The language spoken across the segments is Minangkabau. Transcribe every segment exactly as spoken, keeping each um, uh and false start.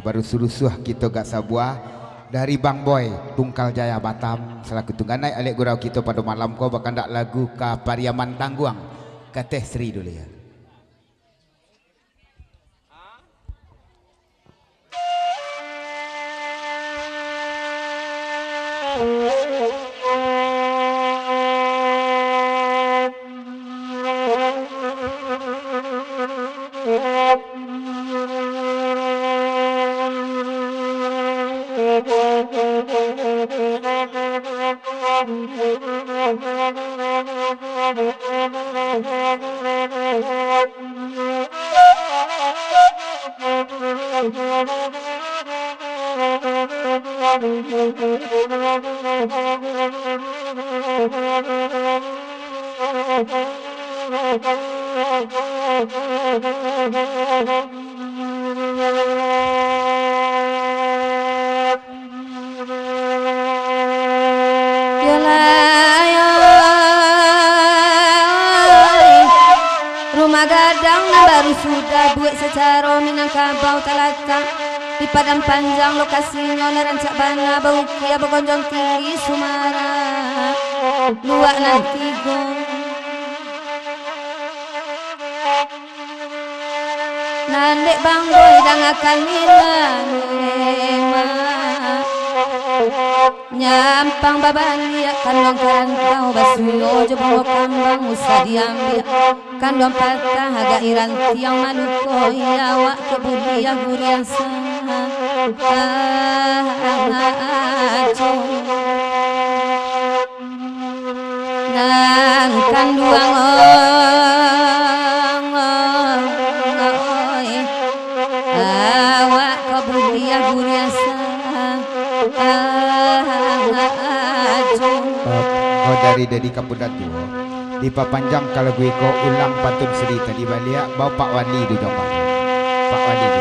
Barusuah-rusuah kito agak sabuah dari Bang Boy, Tungkal Jaya Batam, salaku tungganaik alek gurau kito pado malam ko, bakandak lagu ka Pariaman Tangguang, Kateh Sri dulu ya. Yolah, yo, rumah gadang nan baru sudah buek sacaro Minangkabau talatak di padang panjang, lokasinyo nan rancak bana, baukia bagonjong tinggi sumarak, luak nan tigo. Nan dek Bang Boy dangakan ilang, nyampang babaliak, kanduang karantau basuo jo bungo kambang usah diambiak, kanduang patah agak irantiang malukoi awak kok buliah guriah sa-, ah, ah, ah, ah, nan kanduang, oi, awak ka buliah guriasa. Ko dari, dari Kapudan Tuo, dipapanjang ka lagu iko, ulang pantun siri tadi baliak, bao Pak Wali di Jombang. Pak Wali di.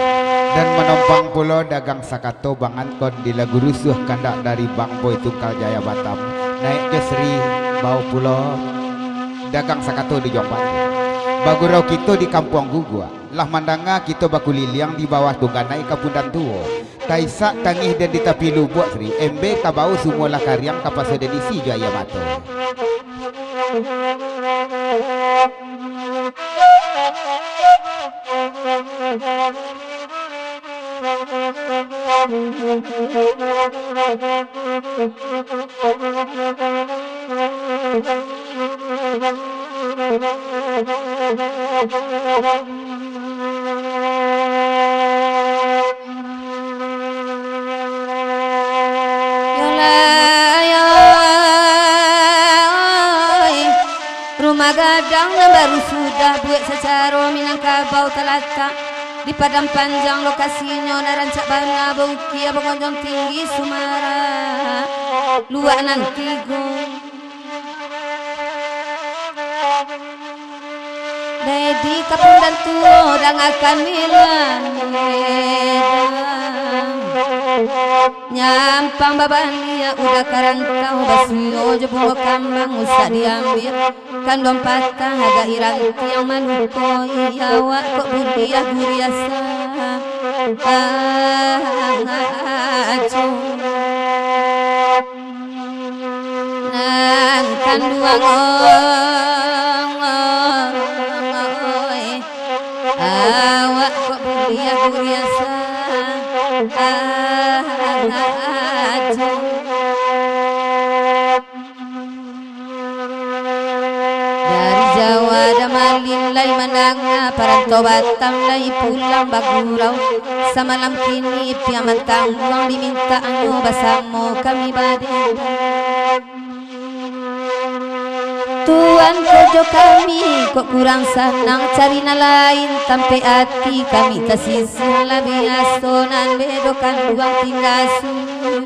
Dan manompang pulo dagang sakato Bang Anton di lagu Rusuah, kandak dari Bang Boy Tungkal Jaya Batam, naik jo Sri, bao pulo dagang sakato di Jombang. Bagurau kito di Kampuang Guguak, lah mandanga kito bakuliliang di bawah tungganai Kapudan Tuo. Taisak tangih den di tapi lubuak Sri, embe ka bao sumua lah kariang, kapaso den isi jo aia mato. Yolah, yo, oi. Rumah gadang nan baru sudah buek sacaro Minangkabau talatak di padang panjang, lokasinyo nan rancak bana, baukia bagonjong tinggi sumarak, luak nan tigo. Dai di Kapudan Tuo dangakan ilang, nyampang babaliak udah karantau basuo jo bungo kambang usah diambiak, kanduang patah agak irantiang malukoi awak kok buliah guriasa. Ah, ah, ah, ah, ah. Nan kanduang, oi, awak kok buliah guriasa. Dari Jawa Damalin lai mandanga, parantau Batam lai pulang bagurau. Samalam kini Piaman Tangguang dimintaknyo basamo kami badendang. Tuan ko jo kami kok kurang sanang, cari nan lain tampek ati kami tasisiah, lah biaso nan bedo kanduang tingga surang.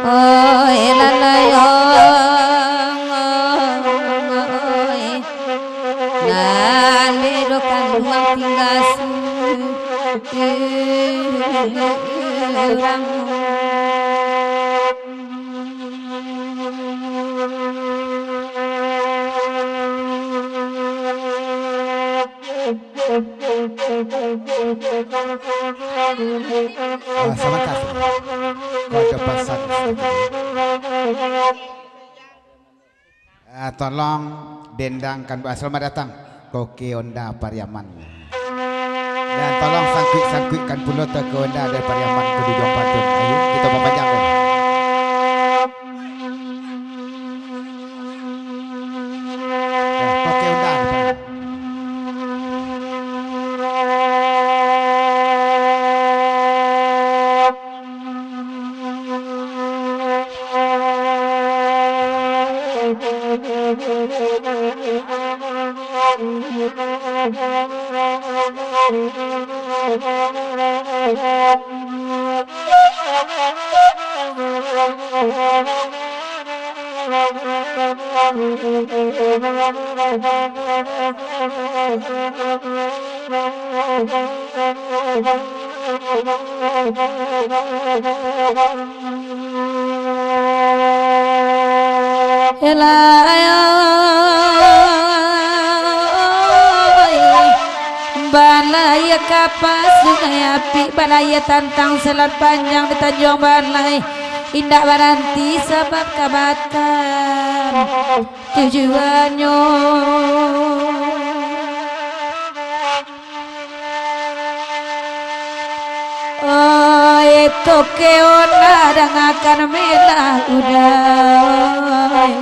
Oi, lalayong, oi, nan bedo kanduang tingga surang. Ah, sabanta, sabanta. Ko ado pasan. Ah, tolong dendangkan, ah, selamat datang, Koke Honda Pariaman. Dan tolong sangkuik-sangkuikkan pulo Koke Honda dari Pariaman ka Duduang Patun. Ayo, kita bapanjang dulu. Nah, Koke Honda dari Pariaman. Elai, balai kapas Sungai Apik, balai tantang selat panjang di Tanjuang Balai, indak baranti sabab ka Batam tujuannyo. Oi, Koke Honda, dangakan melah udai.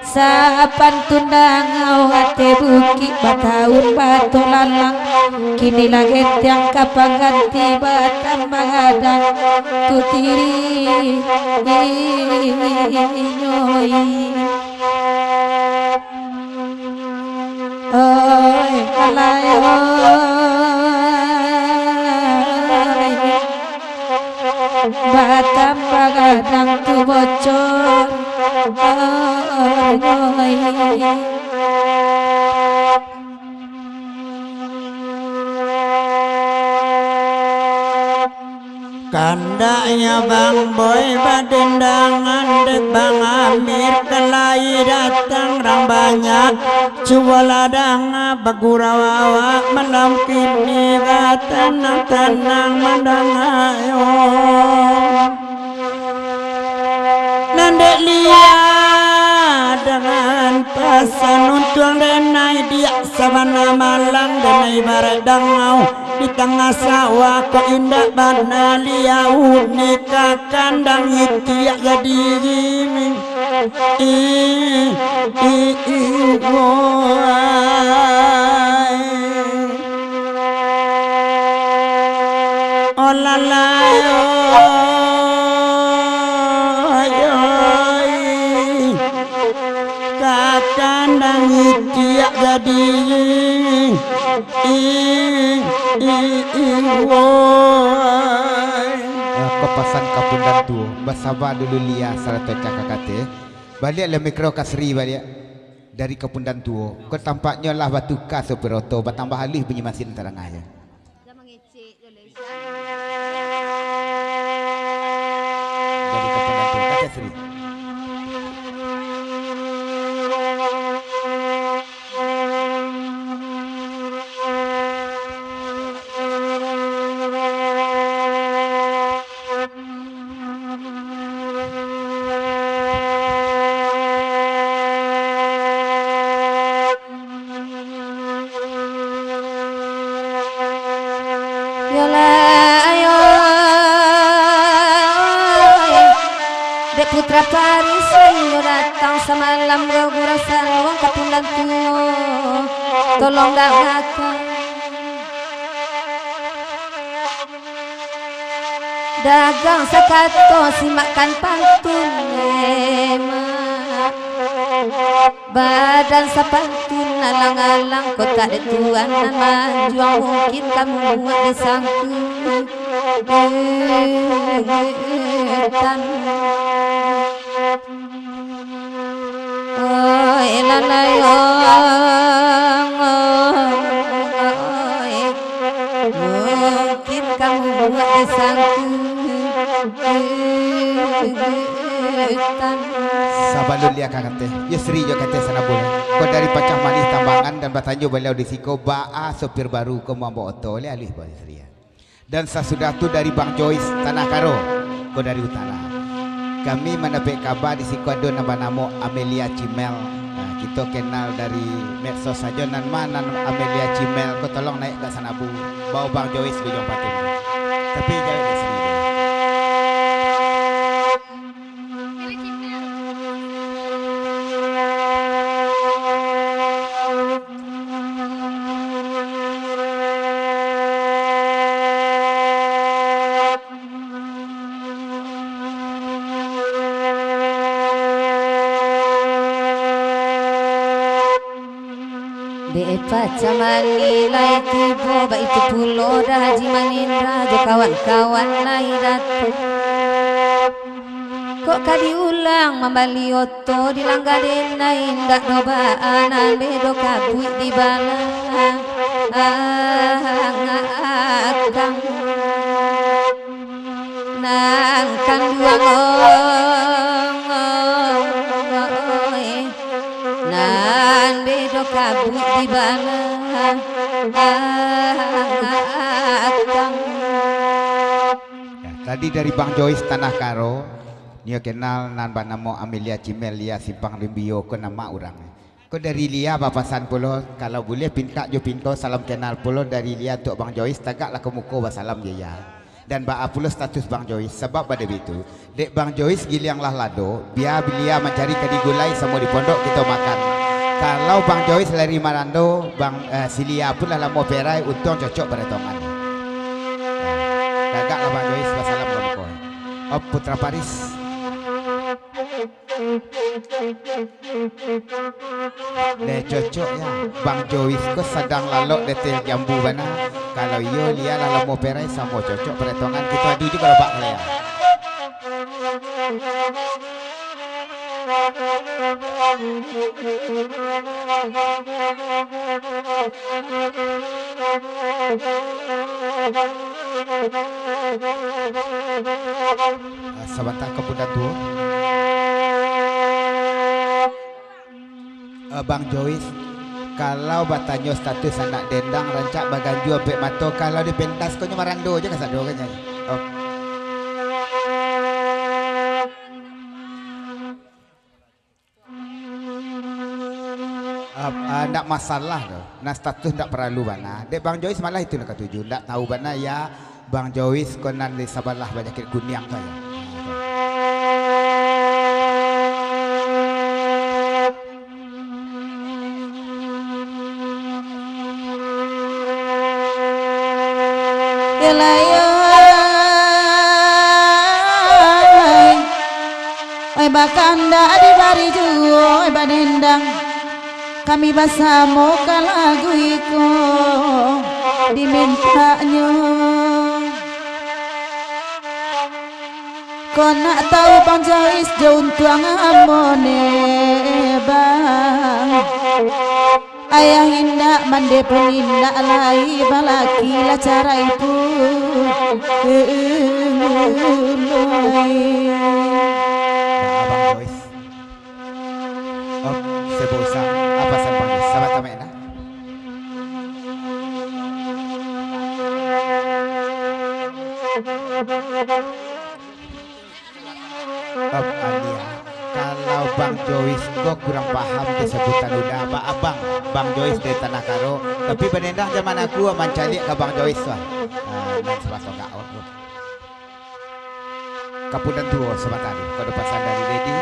Sapantun dangau ateh bukik, bataun Batok Lalang, kini lah gentiang ka pangganti Batam Bagadang tu diri inyo. Oi, alai, oi. Batam Bagadang tu bocor. Oi. Kandaknyo Bang Boy badendangan dek Bang Amir, kan lai datang rang banyak. Cubolah danga bagurau awak malam kini, batanang-tanang mandangayo. Nan dek Lia dangan pasan, untuang denai diak sabana malang, denai ibarat dangau di tangah sawah, kok indak bana Lia unik ka kandang itiak jadi. Ih, ih, ih, woi. Oh, lalai, oi, oi. Ka kandang itiak jadi. Ih, ih, ih, woi. Ah, ko pasan Kapundan Tuo, basaba dulu Lia sarato Cakak Kateh. Baliaklah mikro ka Sri baliak. Dari Kapundan Tuo, ko tampaknyo lah batuka sopir oto, batambah aluih bunyi masin tadangayo. Dari Kapundan Tuo, Kateh Sri. Yolah, ayo, dek Putra Paris, ayo datang samalam gagurasan wong Kapundan Tuo. Tolong dangakan. Dagang sakato simakkan pantun, eh, mak. Badan sapantun alang-alang, kotak dek tuan nan manjuang, mungkin ka muak disangku. Eh, eh, tan. Oi, lalai, oi, oi. Mungkin kamu buat disangkutan. Sabalun Lia ka Kateh, yo Sri jo Kateh Sanabul. Ko dari Pacah Manih Tambang. dan batanyo baliau di siko, baa sopir baru ko mambao oto, lai aluih baris ria. Dan sasudah tu dari Bang Jois Tanah Karo, ko dari Utara. Kami mandapek kaba di siko ado nan banamo Amelia Cimel. Nah, kito kenal dari medsos sajo, nan ma nan Amelia Cimel ko, tolong naiak ka sanabu, bao Bang Jois di Ujung Patin. Tapi jawek di siko. Dek pacah manilai tibo, baitu pulo Daji Manindra jo kawan-kawan lai datang. Kok ka diulang mambali oto, dilangga denai indak do baa, nan bedo kabuik di bana. Nan kanduang oi, nan bedo kabuik di bana. Ya, tadi dari Bang Jois Tanah Karo, nio kenal nan banamo Amelia Cimelia Simpang Rimbio ko nama urang. Ko dari Lia bapasan pulo, kalau buliah pintak jo pinto salam kenal pulo dari Lia untuak Bang Jois, tagaklah ka muko basalam jo Lia. Dan baa pulo status Bang Jois, sabab bade bitu, dek Bang Jois giliang lah lado, bia Lia mancari ka digulai samo di pondok kito makan. Kalau Bang Jois lari marando, Bang, eh, si Lia pun lah lamo perai, untuang cocok paretongan. Tagaklah Bang Jois basalam ka muko. Oh, Putra Paris. Deh, cocok ya. Bang Jois ko sadang lalok di ateh jambu bana. Kalau iyo, Lia lah lamo perai, samo cocok paretongan, kito adu juo galabak ka Lia. Ah, sabanta ka Pulo Duo. Eh, Bang Jois, kalau batanyo status anak dendang, rancak baganjua ampek mato, kalau di pentas ko nyo marando je kasado kan, Jois? Oh. Ah, ah, ndak masalah doh. Nah, status ndak paralu bana. Dek Bang Jois malah itu nan katuju. Ndak tahu bana ya, Bang Jois ko nan di sabalah bajakit kuniang tu ya. Ilayah. Oi, bakandak dibari juo, oi, badendang. Kami basamo ka lagu iko dimintaknyo. Ko nak tahu Bang Jois jo untuang ambo ne, Bang. Ayah indak, mande pun indak lai, balaki lah carai pun. Abang Jois. Om, sebo usang, apa sambang ni? Sabatamaik nah. Om, Alia, kalau Bang Jois ko kurang paham kasabutan uda, ba abang, Bang Jois dari Tanah Karo, tapi badendang zaman aku mancaliak ka Bang Jois tu. Ah, nan sabatongkak, oh, oh. Ka Pulo Duo sabanta, kado pasan dari Dedi.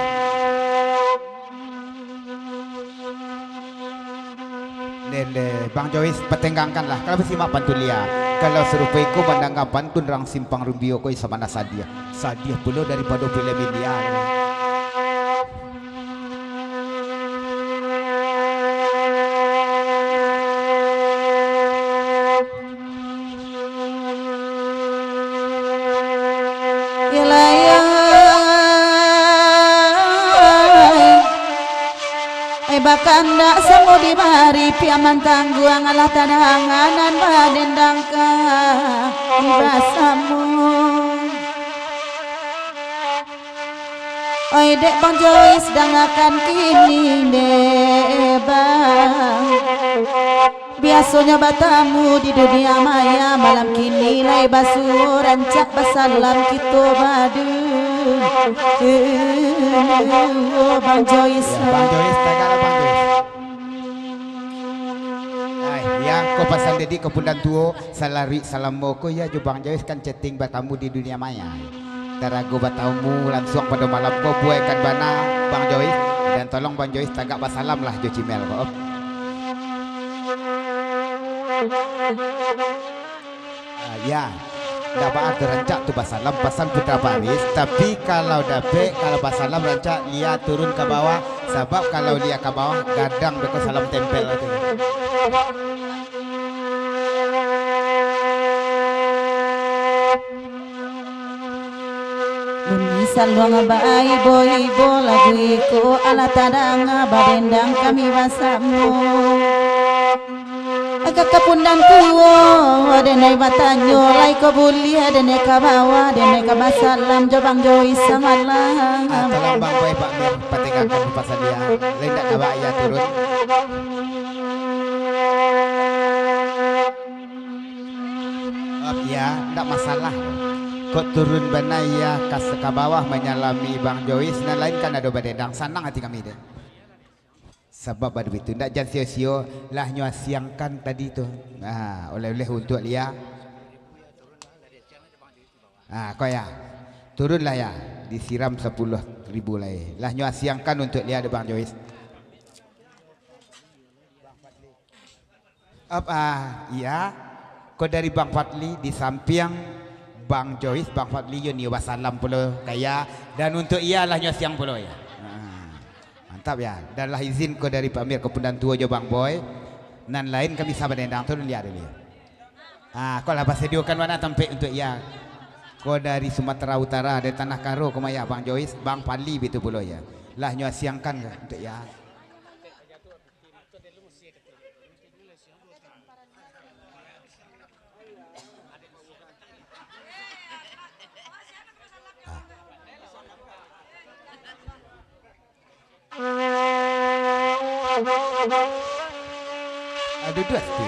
Dende, Bang Jois, patenggangkanlah. Kalau basimak pantun Lia, kalau sarupo iko mandanga pantun rang Simpang Rumbio ko, isa mana sadiah. Sadiah pulo daripado filem India. Ilayah, ai bakandak samo dibari, piaman tangguang alah tadangan nan badendang ka basamo. Oi, dek Bang Jois, dangakan kini ne, Bang. Rasonyo batamu di dunia maya, malam kini lai basuo, rancak basalam kito badu. Oh, Bang Jois. Ya, Bang Jois, tagaklah, Bang Jois. Ai, ya, ko pasan Dedi Kapundan Tuo, salaruik salamo ko ya jo Bang Jois kan chatting batamu di dunia maya. Tarago batamu lansuang pado malam ko, buaikan bana Bang Jois, dan tolong Bang Jois tagak basalam lah jo Cimel ko. Ah, ya. Ndak baa tu rancak tu basalam pasan Putra Paris, tapi kalau dapek, kalau basalam rancak Lia turun ka bawah, sabab kalau Lia ka bawah, gadang beko salam tempel tu. Bunyi saluang baibo-ibo, lagu iko alah tadanga, badendang kami basamo. Agak Kapundan Tuo, denai batanyo, lai ko buliah, denai ka bawah, denai ka basalam jo Bang Jois samalam. Ah, tolong Bang Boy, Pak Mir, patinggakan pasan Lia. Lai ndak ka baa Lia turun. Maaf ya, ndak masalah. Kok turun bana Lia ka, ka bawah manyalami Bang Jois, nan lain kan ado badendang, sanang ati kami deh. Sabab baitu, ndak jan sio-sio, lah nyo asiangkan tadi tu. Ah, oleh-oleh untuak Lia. Ah, ko ya. Turunlah ya, disiram sapuluah ribu lai. Lah nyo asiangkan untuak Lia dek Bang Jois. Ap, ah, iya. Ko dari Bang Fadli, di sampiang Bang Jois, Bang Fadli yo nio basalam pulo ka Lia, dan untuak Lia lah nyo asiang pulo ya. Ah, mantap ya. Dan lah izin ko dari Pak Mir Kapundan Tuo jo Bang Boy. Nan lain kami saba dendang tu Lia dulu ya. Ah, ko lah basadiokan bana tampek untuak Lia. Ko dari Sumatera Utara, dari Tanah Karo, ko maya Bang Jois, Bang Fadli bitu pulo ya. Lah nyo asiangkan untuak Lia. Ah, duduak situ.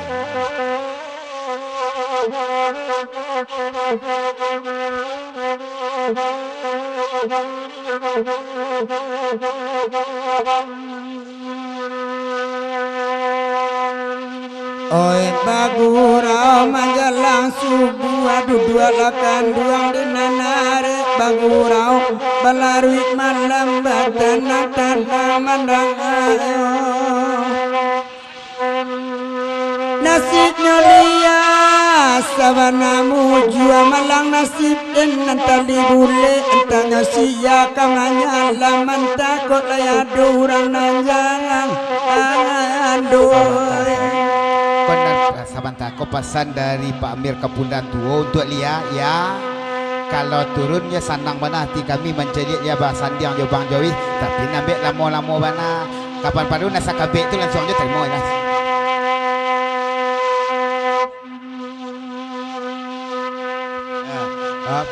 Oi bagurau manjalang subuah, duduaklah kanduang di nan arek bagurau, balaruik malam batanang-tanang mandanga. Nasibnyo Lia sabana mujua, malang nasib den nan tali bulek, antanyo sia ka manyalaman, takok lai ado urang nan jarang. Aduh. Ko nan, sabanta, ko pasan dari Pak Amir Kapundan Tuo untuak Lia, ya. Kalau turun, ya, sanang bana ati kami mancaliak Lia basandiang jo Bang Jois, tapi nambek lamo-lamo bana. Kapan pado nan sakabek tu lansuang jo tarimo, ikhlas. Ah, ah,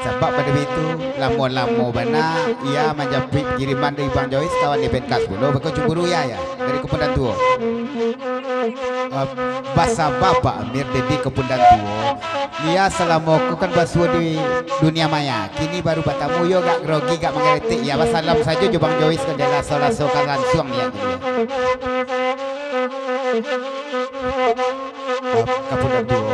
sabab pado itu, lamo-lamo bana Lia manjapuik kiriman dari Bang Jois, kawan di Penkas pulo, bako cemburu ya, ya, dari Kapundan Tuo. Ah, basabab Pak Amir Dedi Kapundan Tuo, Lia salamo ko kan basuo di dunia maya. Kini baru batamu, yo gak grogi, gak manggaretek. Lia basalam sajo jo Bang Jois, kan jan laso-laso ka lansuang niat tu. Ka-, Kapundan Tuo.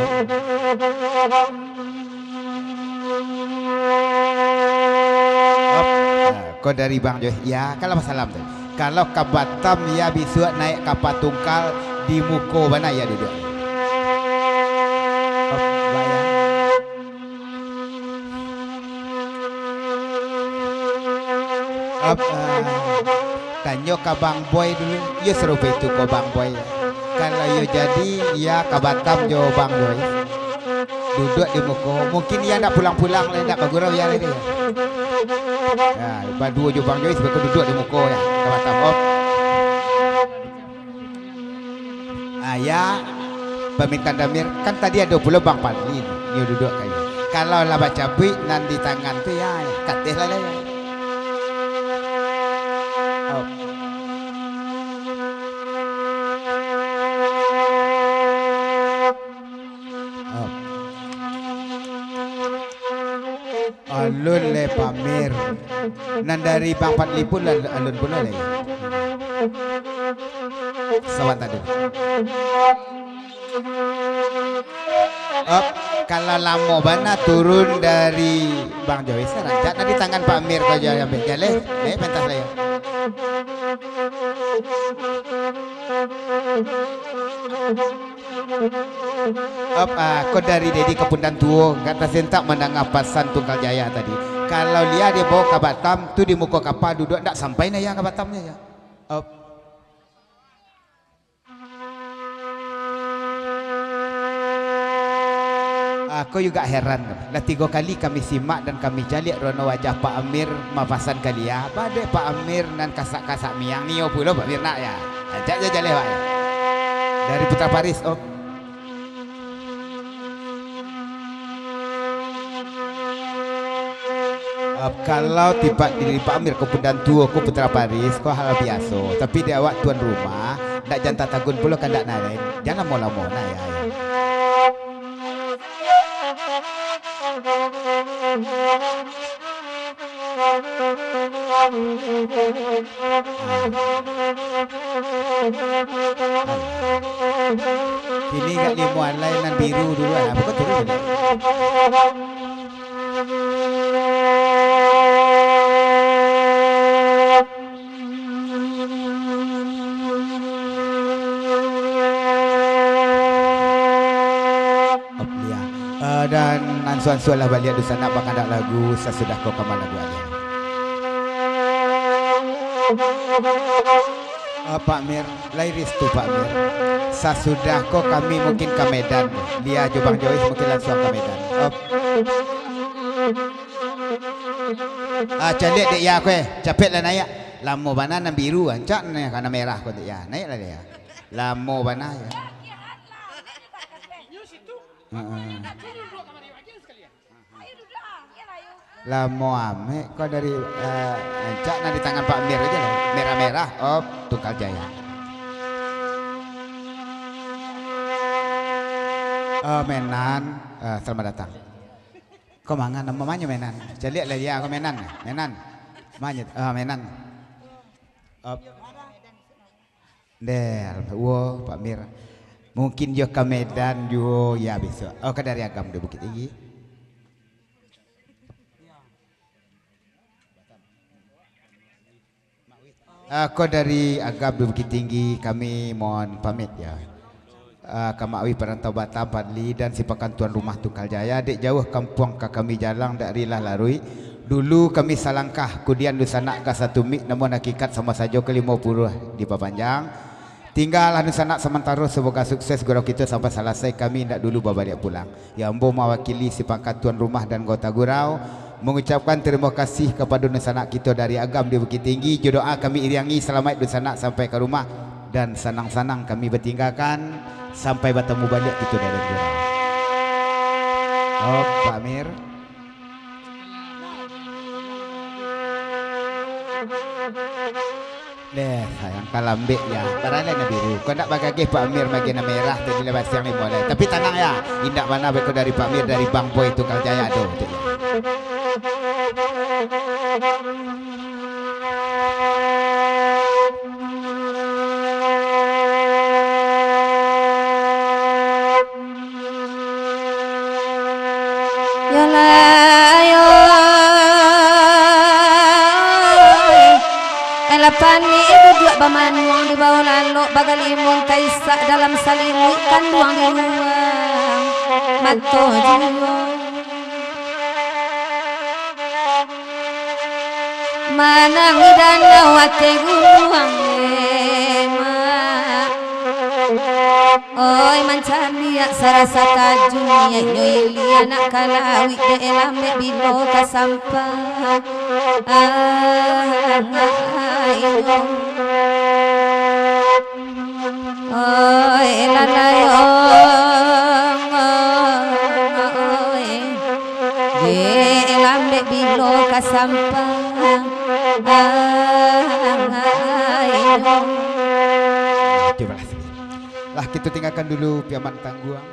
Nah, ko dari Bang Jois. Ya, kalau basalam tu. Kalau ka Batam, ya, bisuak naik kapa tungkal, di muko bana ya duduak. Op, bayang. Op, ah, tanyo ka Bang Boy dulu. Yo sarupo itu ko Bang Boy. Kalau yo jadi, ya ka Batam jo Bang Boy. Duduak di muko. Mungkin Lia ndak pulang-pulang lai, ndak bagurau Lia lai. Ya, baduo jo Bang Jois, beko duduak di muko ya. Ka Batam, op. Ah, ya, pamintan Damir, kan tadi ado pulo Bang Fadli, nyo duduak ka Lia. Kalau lah bacabuik nan di tangan tu, ya, kateh lah, lah, ya. Op. Alun lai Pak Mir. Nan dari Bang Fadli pun lah alun pulo lai. Sabanta dulu. Op, kalau lamo bana turun dari Bang Jois, rancak tadi tangan Pak Mir ko jo sampai jaleh. Eh, pentas lai. Op, ah, ko dari Dedi Kapundan Tuo, gak tasentak mandanga pasan Tunggal Jaya tadi. Kalau Lia dibawa ka Batam, tu di muko kapa duduak, ndak sampai nah Lia ka Batamnyo, yo. Op. Ako juga heran, lah tigo kali kami simak dan kami caliak rono wajah Pak Amir mapasan ka Lia, badek Pak Amir nan kasak-kasak miang nio pulo Pak Amir nak ya. Ajak ja jaleh Pak ya. Dari Putra Paris, oh. Ah, kalau tipak diri Pak Amir ko Pudan Tuo ko Putra Paris ko hal biaso, tapi di awak tuan rumah, ndak jan tatagun pulo kandak nan lain, jan lamo-lamo nah ya. Kini gak limo alai nan biru dulu lah, bukan turun. Op, Lia. Eh, dan ansuan-ansuan lah baliak dunsanak bakandak lagu sasudah ko kama lagu aja. Eh, Pak Mir, lai restu Pak Mir. Sasudah ko kami mungkin ka Medan. Lia jo Bang Jois mungkin lansuang ka Medan. Op. Ah, caliak dek ya ko eh. Capek lah naiak. Lamo bana nan biru, ancak nan kana merah ko dek ya. Naiak lah dek ya. Lamo bana ya. Heeh. Lamo amek ko dari, eh, ancak nan di tangan Pak Mir aja lah. Merah-merah, op, Tunggal Jaya. Eh, Menan, eh, selamat datang. Ko manga namo manyo Menan? Caliak lah dia ko Menan. Menan. Manyo, eh, Menan. Op. Deh, wo, Pak Mir. Mungkin yo ka Medan juo, ya, besok. Oh, ka dari Agam di Bukittinggi. Ako dari Agam di Bukittinggi, kami mohon pamit, ya. Ah, ka Makwi Parantau Batam, Padli, dan sipakan tuan rumah Tunggal Jaya, dek jauah kampuang ka kami jalang, dak rilah laruik. Dulu kami salangkah, kudian dunsanak ka satumik, namun hakikat samo sajo ka limo puluah dipapanjang. Tinggalah dunsanak samantaro, semoga sukses gurau kito sampai salasai, kami indak dulu babaliak pulang. Ya, ambo mawakili sipakat tuan rumah dan anggota gurau, mangucapkan tarimo kasih kapado dunsanak kito dari Agam di Bukittinggi, jo doa kami iriangi salamaik dunsanak sampai ka rumah, dan sanang-sanang kami batinggakan, sampai batamu baliak kito dari gurau. Oh, Pak Amir. Deh, sayang ka lambek ya. Baralai na biru. Kau ndak bagageh Pak Amir magi na merah tadi lah basiang limo lai. Tapi tanang ya. Indak bana beko dari Pak Amir, dari Bang Boy Tunggal Jaya tu. Yalah, ayo. Elah panik duduak bamanuang di bawah lalok, bagalimun taisak dalam salimuik, kanduang di luang, mato juo. Manang di danau ateh gunuang, eh, mak. Oi, mancaliak sarasa tajun, niaiknyo ilia nak ka lawik, dek lambek bilo ka sampang. Ah, ai, oh. Oi, lalai, ong, ong, oi. Dek lambek bilo ka sampang. Ai, ong. Oke, balas. Lah, kita tinggalkan dulu Piaman Tangguang.